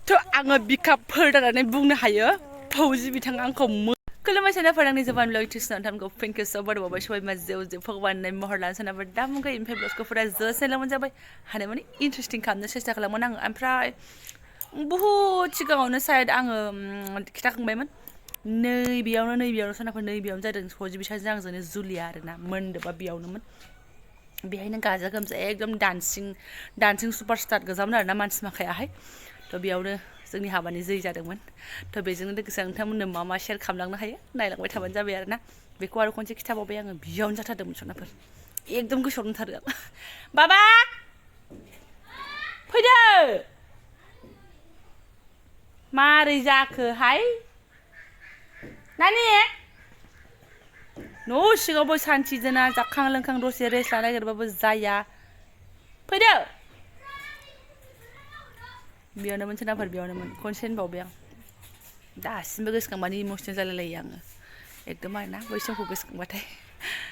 थ' आङो बिखाबफोर दानानै बुंनो हायो फौजि बिथाङा आंखौ खुलुमबाय सोनाफोर आंनि जबानब्लग इउटिउब थामखौ फिनखौ सबारबावबाय सबाय मा जेव जेव भगवाननि महर लाना सोनाफोर दा मुंखौ इमफ्राय ब्लगखौ फुरा जोसेलामोन जाबाय हानाय माने इन्टारेस्टिं खालामनो सेस्था खालामोन आङो ओमफ्राय बुहुद सिगाङावनो साइड आङो खिथाखांबायमोन नैबेयावनो सोनाफोर नैबेयावनो जादों फौजि बिथांजों आंजोंनो जुलिया आरोना मोनदोबा बेयावनोमोन बेहायनो गाजा गोमजा एकदम डान्सिं सुपारस्टार गोजामोन आरोना मानसि माखायाहाय थ' बेयावनो जोंनि हाबानि जै जादोंमोन थ' बेजोंनो लोगोसे नोंथांमोननो मा शेयार खालामलांनो हायो नायलांबाय थाबानो जाबाय आरोना बेखौ आरो खनसे खिथाबावबाय आङो बेयावनो जाथारदोंमोन सनाफोर एकदम गोसोआव दंथारो आं बाबा फैदो मारै जाखोहाय नानि न' सिङावबो सान्थि दोना जाखां लोंखां दसे रेस्ट लानो नागिरबाबो जाया फैदो बेयावनोमोन सोनाफोर बेयावनोमोन खनसे होनबावबाय आं दासिमबो गोसोखांबानो इमसनेल जालायलायो आङो एकदम आरोना बै समखौ गोसोखांबाथाय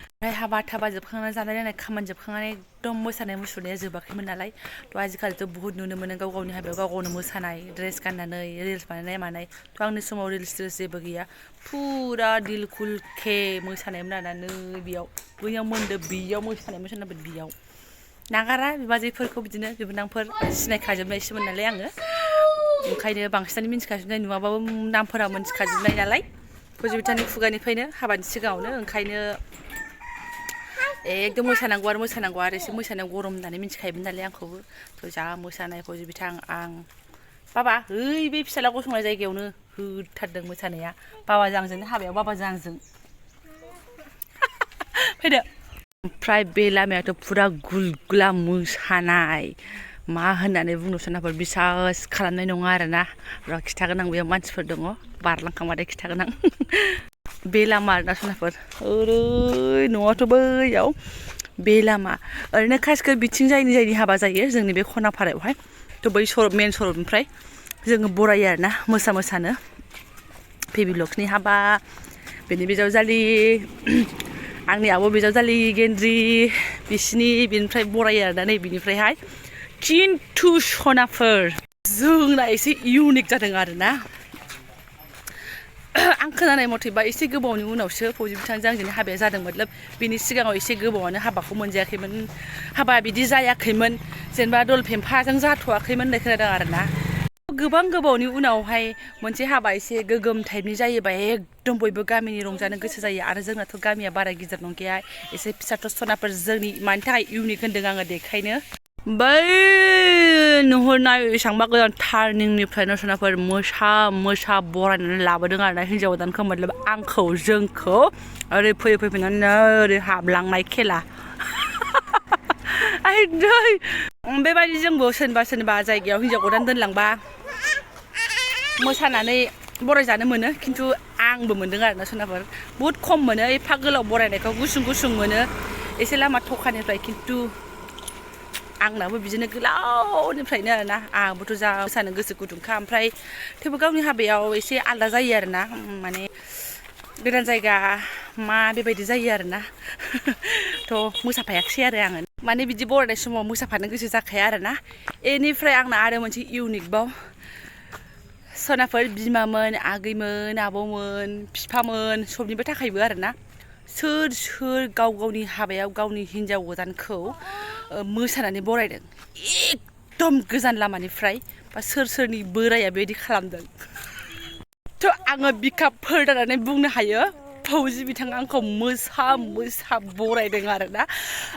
ओमफ्राय हाबा थाबा जोबखांनानै जानाय लोंनाय खामानि जोबखांनानै एकदम मोसानाय मुसुरनाया जोबाखैमोन नालाय थ' आजिखालिथ' बुहुत नुनो मोनो गाव गावनि हाबायाव गाव गावनो मोसानाय ड्रेस गाननानै रिल्स बानायनाय मानाय थ' आंनि समाव रिल्स जेबो गैया फुरा दिलखुल के मोसानायमोन आरोना नै बेयाव बैयाव मोनदो बेयाव मोसानायमोन सोनाबोद बेयाव नागारा बिबाजैफोरखौ बिदिनो बिबोनांफोर सिनायखाजोबनायसोमोन नालाय आङो ओंखायनो बांसिनानो मिन्थिखाजोबनाय नुवाबाबो नामफोरा मोनथिखाजोबनाय नालाय फौजि बिथांनि खुगानिफ्रायनो हाबानि सिगाङावनो ओंखायनो एकदम मोसानांगौ आरो एसे मोसानायाव गरम होननानै मिन्थिखायोमोन नालाय आंखौबो थ' जा मोसानाय फौजि बिथां आं बाबा ओइ बे फिसाला गसंनाय जायगायावनो होथारदों मोसानाया बाबाजों आंजोंनो हाबायाव बाबाजों आंजों फैदो ओमफ्राय बे लामायाथ' फुरा गुलगुला मोसानाय मा होननानै बुंनो सोनाफोर बिसास खालामनाय नङा आरोना र' खिथागोन आं बेयाव मानसिफोर दङ बारलांखांबाथाय खिथागोन आं बे लामा आरोना सोनाफोर ओरै न'आथ' बैयाव बे लामा ओरैनो खासिखौ बिथिं जायनि हाबा जायो जोंनि बे खनाफारायावहाय थ' बै मेन सरबनिफ्राय जोङो बरायो आरोना मोसानो फेबिलक्सनि हाबा बेनि बिजावजालि आंनि आब' बिजावजालि गेन्द्रि बिसिनि बिनिफ्राय बरायो आरोना नै बिनिफ्रायहाय खिन्थु सनाफोर जोंना एसे इउनिक जादों आरोना आं खोनानाय मथेबा एसे गोबावनि उनावसो फौजि बिथांजों आंजोंनो हाबाया जादों मतलब बिनि सिगाङाव एसे गोबावानो हाबाखौ मोनजायाखैमोन हाबा बिदि जायाखैमोन जेनेबा दल फेम्फाजों जाथ'वाखैमोन होननाय खोनादों आरोना गोबां गोबावनि उनावहाय मोनसे हाबा एसे गोगोम टाइपनि जायोबा एकदम बयबो गामिनि रंजानो गोसो जायो आरो जोंनाथ' गामिया बारा गिदिर नंखाया एसे फिसाथ' सनाफोर जोंनि मानि थाखाय इउनिक होन्दों आङो देखायनो बै नुहुरनाय एसांबा गोजान टार्निंनिफ्रायनो सनाफोर मोसा बरायनानै लाबोदों आरोना हिन्जाव गोदानखौ मतलब आंखौ जोंखौ ओरै फैनानै ओरै हाबलांनाय खेला बेबायदि जोंबो सोरनिबा जायगायाव हिन्जाव गोदान दोनलांबा मोसानानै बरायजानो मोनो खिन्थु आंबो मोनदों आरोना सोनाफोर बुहुद खम मोनो एफा गोलाव बरायनायखौ गुसुं मोनो एसे लामा थखानिफ्राय खिन्थु आंनाबो बिदिनो गोलावनिफ्रायनो आरोना आंबोथ' जा मोसानो गोसो गुदुंखा ओमफ्राय थेवबो गावनि हाबायाव एसे आलादा जायो आरोना माने गोदान जायगा मा बेबायदि जायो आरोना थ' मोसाफायाखिसै आरो आङो माने बिदि बरायनाय समाव मोसाफानो गोसो जाखाया आरोना बेनिफ्राय आंना आरो मोनसे इउनिकबाव सनाफोर बिमामोन आगैमोन आब'मोन बिफामोन सबनिबो थाखायबो आरोना सोर गाव गावनि हाबायाव गावनि हिन्जाव गोदानखौ मोसानानै बरायदों एकदम गोजान लामानिफ्राय बा सोरनि बोराया बेबायदि खालामदों थ' आङो बिखाबफोर दानानै बुंनो हायो फौजि बिथाङा आंखौ मोसा बरायदों आरोना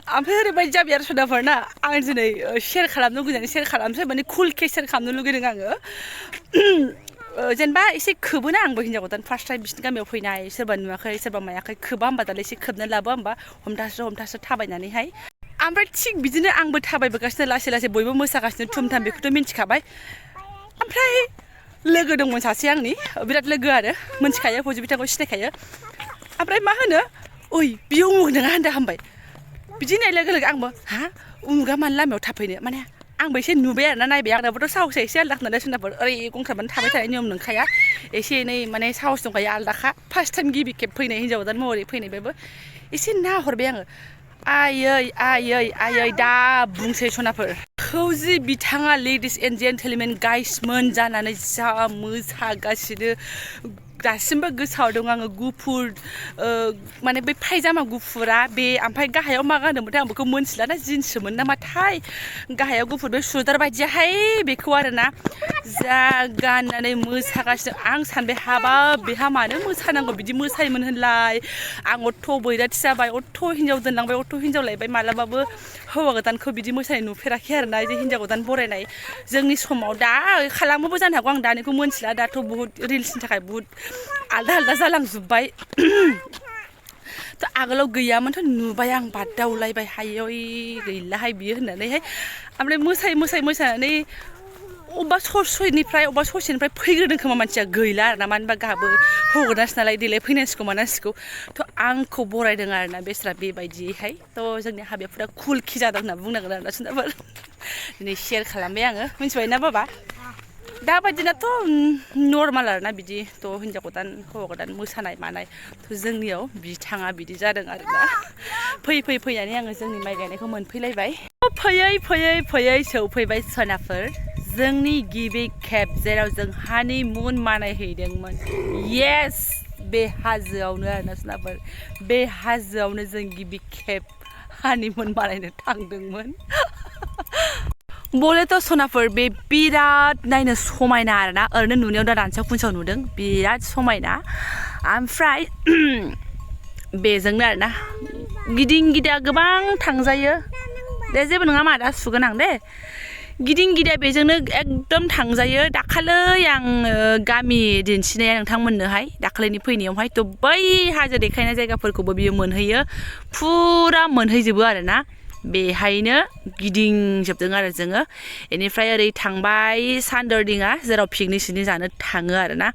ओमफ्राय ओरैबायदि जाबाय आरो सनाफोर ना आं दिनै शेयार खालामनो लुगैनानै शेयार खालामनोसै माने कुलके शेयार खालामनो लुगैदों आङो जेनेबा एसे खोबोना आंबो हिन्जाव गोदान फार्स्ट टाइम बिसिनि गामियाव फैनाय सोरबा नुवाखै सोरबा मायाखै खोबा होमबा दालाय एसे खोबनानै लाबो होमबा हमथासो थाबायनानैहाय ओमफ्राय थिग बिदिनो आंबो थाबायबोगासिनो लासै बयबो मोसागासिनो थुमथाम बेखौथ' मिन्थिखाबाय ओमफ्राय लोगो दंमोन सासे आंनि बिराद लोगो आरो मोनथिखायो फौजि बिथांखौ सिनायखायो ओमफ्राय मा होनो ओइ बियो उमुग नङा होनदा हामबाय बिदि होननाय लोगो आंबो हा उमुगा मानो लामायाव थाफैनो माने आंबो एसे नुबाय आरोना नायबाय आंनाबोथ' साहसआ एसे आलदा होननानै सोनाफोर ओरै गंख्राबानो थाबाय थानाय नियम नंखाया एसे एनै माने साहस दंखायो आलदाखा फार्स्ट टाइम गिबि खेब फैनाय हिन्जाव गोदान महरै फैनायबाबो एसे नाहरबाय आङो आयै दा बुंसै सनाफोर खौजि बिथाङा लेडिस एन्ड जेन्टलमेन गाइसमोन जानानै जा मोसागासिनो दासिमबो गोसोआव दं आङो गुफुर माने बे फायजामा गुफुरा बे ओमफ्राय गाहायाव मा गानदोंमोनथाय आं बेखौ मोनथिला ना जिन्ससोमोन नामाथाय गाहायाव गुफुर बे सुइटार बायदियाहाय बेखौ आरोना जा गाननानै मोसागासिनो आं सानबाय हाबाब बेहा मानो मोसानांगौ बिदि मोसायोमोन होनलाय आं अथ' बैराथि जाबाय अथ' हिन्जाव दोनलांबाय अथ' हिन्जाव लायबाय मालाबाबो हौवा गोदानखौ बिदि मोसानाय नुफेराखै आरोना जे हिन्जाव गोदान बरायनाय जोंनि समाव दा खालामोबो जानो हागौ आं दानिखौ मोनथिला दाथ' बुहुत रिल्सनि थाखाय बुहुत आलदा जालांजोब्बाय थ' आगोलाव गैयामोनथ' नुबाय आं बादावलायबाय हायै गैलाहाय बियो होननानैहाय ओमफ्राय मोसानानै अबेबा ससेनिफ्राय फैग्रोदों खोमा मानसिया गैला आरोना मानो होनबा गाहाबो हौवा गोदानसो नालाय देलाय फैनांसिगौ मानांसिगौ थ' आंखौ बरायदों आरोना बेस्रा बेबायदिहाय थ' जोंनि हाबाया फुरा खुलखि जादों होनना बुंनांगोन आरोना सोरनाबा दिनै शेयार खालामबाय आङो मिथिबाय ना बाबा दाबायदिनाथ' नर्माल आरोना बिदि थ' हिन्जाव गोदान हौवा गोदान मोसानाय मानाय थ' जोंनियाव बिथाङा बिदि जादों आरोना फैनानै आङो जोंनि माइ गायनायखौ मोनफैलायबाय फैयै सौफैबाय सनाफोर जोंनि गिबि खेब जेराव जों हानिमुन मानायहैदोंमोन येस बे हाजोआवनो आरोना सनाफोर बे हाजोआवनो जों गिबि खेब हानिमुन मानायनो थांदोंमोन बलेथ' सनाफोर बे बिराद नायनो समायना आरोना ओरैनो नुनायाव दा दानसेयाव खुनसेयाव नुदों बिराद समायना ओमफ्राय बेजोंनो आरोना गिदिं गिदा गोबां थांजायो दे जेबो नङा मा दा सुगोन आं दे गिदिं गिदा बेजोंनो एकदम थांजायो दाखालै आं गामि दिन्थिनाया नोंथांमोननोहाय दाखालैनि फैनायावहाय थ' बै हाजो देखायनाय जायगाफोरखौबो बियो मोनहैयो फुरा मोनहैजोबो आरोना बेहायनो गिदिंजोबदों आरो जोङो बेनिफ्राय ओरै थांबाय सानदरदिङा जेराव पिकनिक सिकनिक जानो थाङो आरोना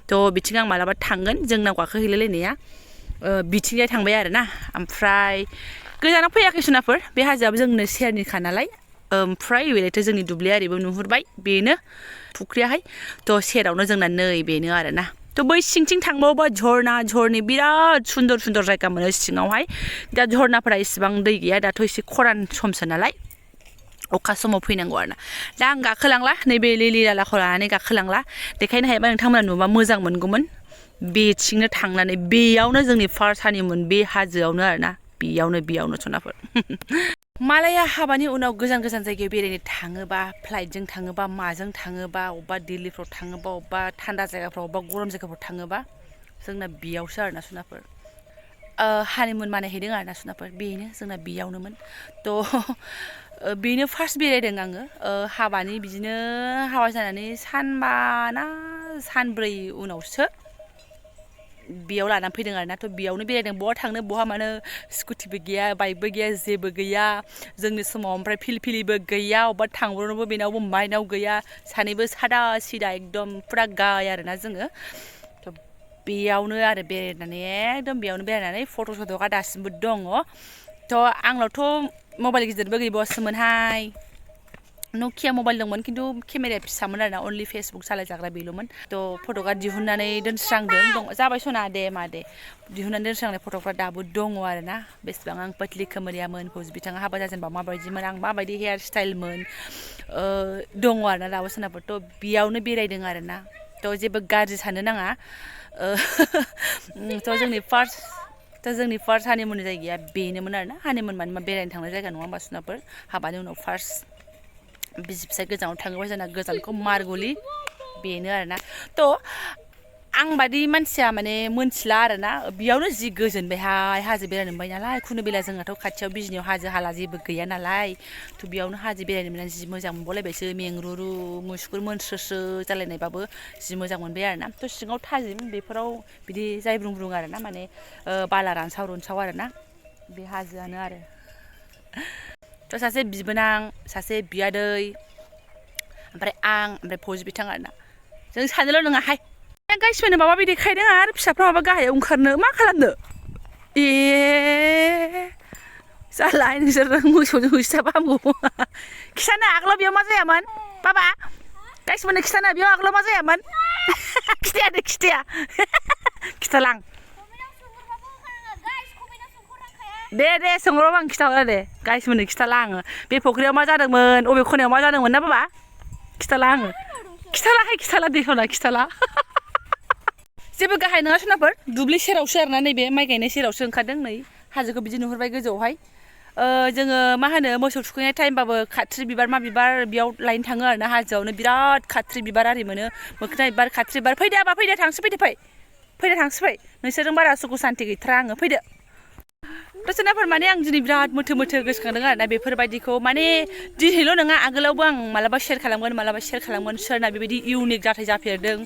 थ' बिथिं आं मालाबा थांगोन जोंनाव गाखोहैलायलायनाया बिथिंजाय थांबाय आरोना ओमफ्राय गोजानाव फैयाखै सनाफोर बे हाजोआबो जोंनो सेरनिखा नालाय ओमफ्राय बेलायथ' जोंनि दुब्लि आरिबो नुहुरबाय बेनो फुख्रियाहाय थ' सेरावनो जोंना नै बेनो आरोना थ' बै सिंथिं थांबावोबा झरनि बिराद सुन्दर जायगा मोनो सिङावहाय दा झरनाफोरा इसेबां दै गैया दाथ' एसे खरान समसो नालाय अखा समाव फैनांगौ आरोना दा आं गाखोलांला नैबे लिलि लालाखौ लानानै गाखोलांला देखायनो हायोबा नोंथांमोना नुबा मोजां मोनगौमोन बेथिंनो थांनानै बेयावनो जोंनि फार्स्ट हानिमुन बे हाजोआवनो आरोना बेयावनो सनाफोर मालाया हाबानि उनाव गोजान जायगायाव बेरायनो थाङोबा फ्लाइटजों थाङोबा माजों थाङोबा अबेबा दिल्लीफ्राव थाङोबा अबेबा थान्दा जायगाफ्राव अबेबा गरम जायगाफ्राव थाङोबा जोंना बेयावसो आरोना सनाफोर हानिमुन मानायहैदों आरोना सनाफोर बेनो जोंना बेयावनोमोन थ' बेनो फार्स्ट बेरायदों आङो हाबानि बिदिनो हाबा जानानै सानबा ना सानब्रै उनावसो बेयाव लानानै फैदों आरोना थ' बेयावनो बेरायदों बहा थांनो बहा मानो स्कुटिबो गैया बाइकबो गैया जेबो गैया जोंनि समाव ओमफ्राय फिलफिलिबो गैया अबेबा थांब्रबनोबो बेनावबो माइनाव गैया सानैबो सादा सिदा एकदम फुरा गाय आरोना जोङो थ' बेयावनो आरो बेरायनानै फट' सट'आ दासिमबो दङ थ' आंनावथ' मबाइल गिदिरबो गैबावासोमोनहाय नकिया मबाइल दंमोन खिन्थु केमेराया फिसामोन आरोना अनलि फेसबुक सालायजाग्रा बेल'मोन थ' फट'आ दिहुननानै दोनस्रांदों जाबाय सना दे मा दे दिहुननानै दोनस्रांनाय फट'फ्रा दाबो दङ आरोना बेसेबां आं पतलि खोमोरियामोन बिथाङा हाबा जाजेनबा माबायदिमोन आं माबायदि हेयार स्टाइलमोन दङ आरोना दाबो सोनाफोर थ' बेयावनो बेरायदों आरोना थ' जेबो गाज्रि साननो नाङा थ' जोंनि फार्स्ट हानिमुन जायगाया बेनोमोन आरोना हानिमुन माने मा बेरायनो थांनाय जायगा नङा होमबा सोनाफोर हाबानि उनाव फार्स्ट बिसि फिसाय गोजानाव थाङोबा जोंना गोजानखौ मारगलि बेनो आरोना थ' आं बादि मानसिया माने मोनथिला आरोना बेयावनो जि गोजोनबायहाय हाजो बेरायनो मोनबाय नालाय खुनु बेला जोंहाथ' खाथियाव बिजनियाव हाजो हाला जेबो गैया नालाय थ' बेयावनो हाजो बेरायनो मोननानै जि मोजां मोनबावलायबायसो मेंरुरु मुसुगुर मोनस्रोसो जालायनायबाबो जि मोजां मोनबाय आरोना थ' सिङाव थाजिम बेफोराव बिदि जायब्रुं आरोना माने बाला रानसाव आरोना बे हाजोआनो आरो थ' सासे बिबोनां सासे बियादै ओमफ्राय फौजि बिथां आरोना जों सानैल' नङाहाय गाइसफोरनो माबा बिदि देखायदों आरो फिसाफ्रा माबा गाहायाव ओंखारनो मा खालामनो जालाय नोंसोर मोसौजों होसोजाबा हामगौ खिथानो आगोलाव बेयाव मा जायामोन बाबा गाइसफोरनो खिथानो बेयाव आगोलाव मा जायामोन खिथाया खिथालां दे सोंहरबा आं खिथाहरा दे गाइसमोननो खिथाला आङो बे फख्रियाव मा जादोंमोन अबे खनायाव मा जादोंमोन ना बाबा खिथाला आङो खिथाला दे सना खिथाला जेबो गाहाय नङा सनाफोर दुब्लि सेरावसो आरोना नैबे माइ गायनाय सेरावसो ओंखारदों नै हाजोखौ बिदि नुहुरबाय गोजौआवहाय जोङो मा होनो मोसौ थुखैनाय टाइमबाबो खाथ्रि बिबार मा बिबार बेयाव लायनो थाङो आरोना हाजोआवनो बिराद खाथ्रि बिबार आरि मोनो मोखोना बिबार खाथ्रि बिबार फैदो आबा फैदो थांसै फै नोंसोरजों बारा सुखु सान्ति गैथारा आङो फैदो दसनाफोर माने आं दिनै बिराद मोथो गोसोखांदों आरोना बेफोरबायदिखौ माने दिनैल' नङा आगोलावबो आं मालाबा शेयार खालामगोन सोरना बेबायदि इउनिक जाथाय जाफेरदों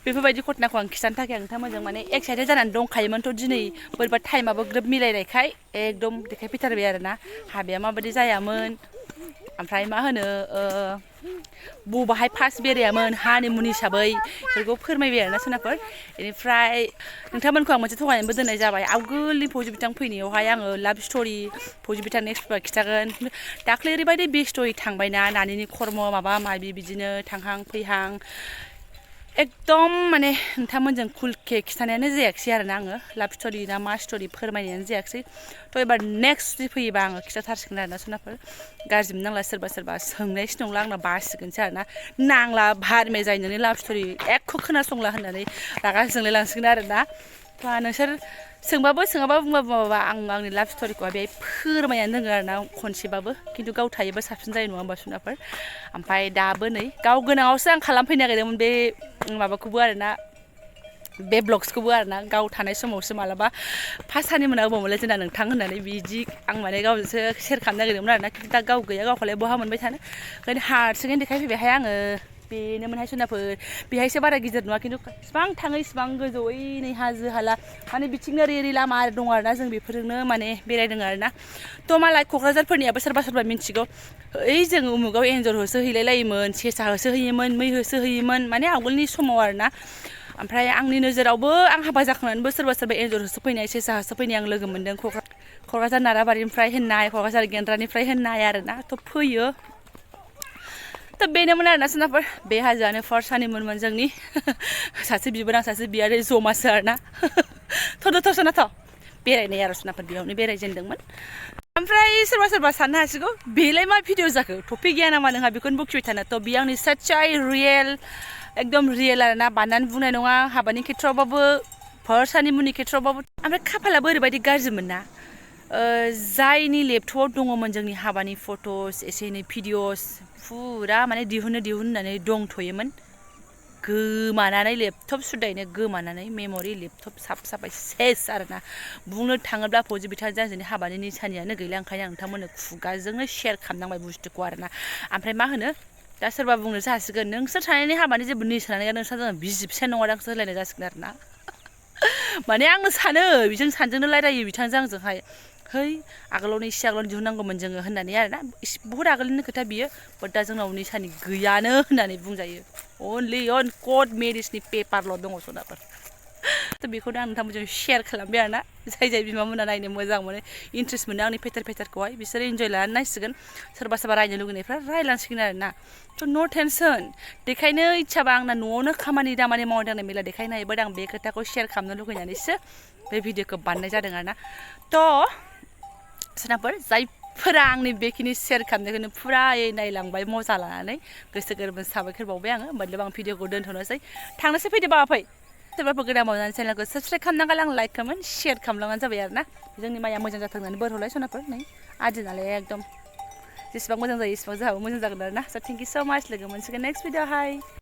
बेफोरबायदि घटनाखौ आं खिथानो थाखाय आं नोंथांमोनजों माने एक्साइटेड जानानै दंखायोमोनथ' दिनै बोरैबा टाइमाबो ग्रोब मिलायनायखाय एकदम देखायफैथारबाय आरोना हाबाया माबायदि जायामोन ओमफ्राय मा होनो बबाहाय फार्स्ट बेरायामोन हानिमुन हिसाबै बेफोरखौ फोरमायबाय आरोना सोनाफोर बेनिफ्राय नोंथांमोनखौ आं मोनसे थगायनानैबो दोननाय जाबाय आवगोलनि फौजि बिथां फैनायावहाय आङो लाभ स्ट'रि फौजि बिथां नेक्स्ट पेपार खिथागोन दाख्लै ओरैबायदि बेस्थ'यै थांबायना नानिनि खर्म माबा माबि बिदिनो थांहां फैहां एकदम माने नोंथांमोनजों खुलके खिथानायानो जायाखिसै आरोना आङो लाभ स्ट'रि ना मा स्ट'रि फोरमायनायानो जायाखिसै थ' एबार नेक्स्ट फैयोबा आङो खिथाथारसिगोन आरोना सोनाफोर गाज्रि मोननांला सोरबा सोंनायसो नंला आंना बासिगोनसो आरोना नांला भारमे जायो नोंनि लाभ स्ट'रि एख' खोनासंला होननानै रागा जोंलाय लांसिगोन आरोना नोंसोर सोङाबाबो बुंबाबो आं आंनि लाभ स्ट'रिखौहाय बेहाय फोरमायनानै दोनगोन आरोना खनसेबाबो खिन्थु गाव थायोबा साबसिन जायो नङा होमबा सोनाफोर ओमफ्राय दाबो नै गाव गोनाङावसो आं खालामफैनो नागिरदोंमोन बे माबाखौबो आरोना बे ब्लग्सखौबो आरोना गाव थानाय समावसो मालाबा फार्स्ट सानि मोना अबावमोनलाय जोंना नोंथां होननानै बिदि आं माने गावजोंसो शेयार खालामनो नागिरदोंमोन आरोना खिन्थु दा गाव गैया गावखौलाय बहा मोनबाय थानो ओंखायनो हारसिङै देखायफैबायहाय आङो बेनोमोनहाय सोनाफोर बेहायसो बारा गिदिर नङा खिन्थु इसिबां थाङो इसिबां गोजौयै नै हाजो हाला माने बिथिंनो ओरै लामा दं आरोना जों बेफोरजोंनो माने बेरायदों आरोना थ' मालाय क'क्राझारफोरनियाबो सोरबा मिन्थिगौ ओइ जों उमुगाव एन्जर होसो हैलाय लायोमोन सेसा होसो हैयोमोन मै होसो हैयोमोन माने आवगोलनि समाव आरोना ओमफ्राय आंनि नोजोरावबो आं हाबा जाखांनानैबो सोरबा एन्जर होसोफैनाय सेसा होसोफैनाय आं लोगो मोन्दों क'क्राझार नाराबारिनिफ्राय होननाय क'क्राझार गेन्द्रानिफ्राय होननाय आरोना थ' फैयो थ' बेनोमोन आरोना सोनाफोर बे हाजोआनो फार्स्ट हानिमुनमोन जोंनि सासे बिबोनां सासे बियादै जमासो आरोना थ' सोना बेरायनाय आरो सोनाफोर बेयावनो बेरायजेनदोंमोन ओमफ्राय सोरबा साननो हासिगौ बेलाय मा भिडिअ जाखो टपिक गैया नामा नोंहा बेखौनो बखिबाय थानो थ' बेयो आंनि सच्चाइ रियेल एकदम रियेल आरोना बानानै बुंनाय नङा हाबानि खेथ्रआवबाबो फार्स्ट हानिमुननि खेथ्रआवबाबो ओमफ्राय खाफालाबो ओरैबायदि गाज्रिमोन ना जायनि लेपटपआव दङमोन जोंनि हाबानि फट'स एसे एनै भिडिअस फुरा माने दिहुन होननानै दंथ'योमोन गोमानानै लेपटप सुदायैनो गोमानानै मेम'रि लेपटप साफाय सेस आरोना बुंनो थाङोब्ला फौजि बिथांजों जोंनि हाबानि निसानियानो गैला ओंखायनो आं नोंथांमोननो खुगाजोंनो शेयार खालामनांबाय बुस्थुखौ आरोना ओमफ्राय मा होनो दा सोरबा बुंनोसो हासिगोन नोंसोर सानैनि हाबानि जेबो निसानानै गैया नोंस्रा जों बिसि फिसाय नङादांसो होनलायनाय जासिगोन आरोना माने आङो सानो बिजों सानजोंनो रायलायो बिथांजों आंजोंहाय है आगोलावनो एसे आगोलावनो दिहुननांगौमोन जोङो होननानै आरोना बुहुत आगोलनि खोथा बियो बाट दा जोंनाव निसानि गैयानो होननानै बुंजायो अनलि अन कर्ट मेरिजनि पेपारल' दङ सनाफोर थ' बेखौनो आं नोंथांमोनजों शेयार खालामबाय आरोना जाय बिमामोना नायनो मोजां मोनो इन्ट्रेस्ट मोनो आंनि पेटारखौहाय बिसोरो इन्जय लानानै नायसिगोन सोरबा रायनो लुगैनायफ्रा रायलांसिगोन आरोना थ' नो टेनसन देखायनो इच्छाबा आंना न'आवनो खामानि दामानि मावनाय दांनाय मेला देखायनो हायोबा आं बे खोथाखौ शेयार खालामनो लुगैनानैसो बे भिडिअखौ बानायनाय जादों आरोना थ' सोनाफोर जायफोरा आंनि बेखिनि शेयार खालामनायखौनो फुरायै नायलांबाय मजा लानानै गोसो गोरबोजों साबायखर बावबाय आङो मोनदों आं भिडिअखौ दोनथ'नोसै थांनोसै फैदो बाबा फै सोरबाफोर गोदान मावनानै चेनेलखौ साबसक्राइब खालामनांगौ आं लाइक खालामोन शेयार खालामलांबानो जाबाय आरोना जोंनि माइया मोजां जाथों होननानै बोर हरलाय सनाफोर नै आदिनालाय एकदम जेसेबां मोजां जायो इसेबां जोंहाबो मोजां जागोन आरोना स' थेंक इउ स' माच लोगो मोनसिगोन नेक्स्ट भिडिअ हाय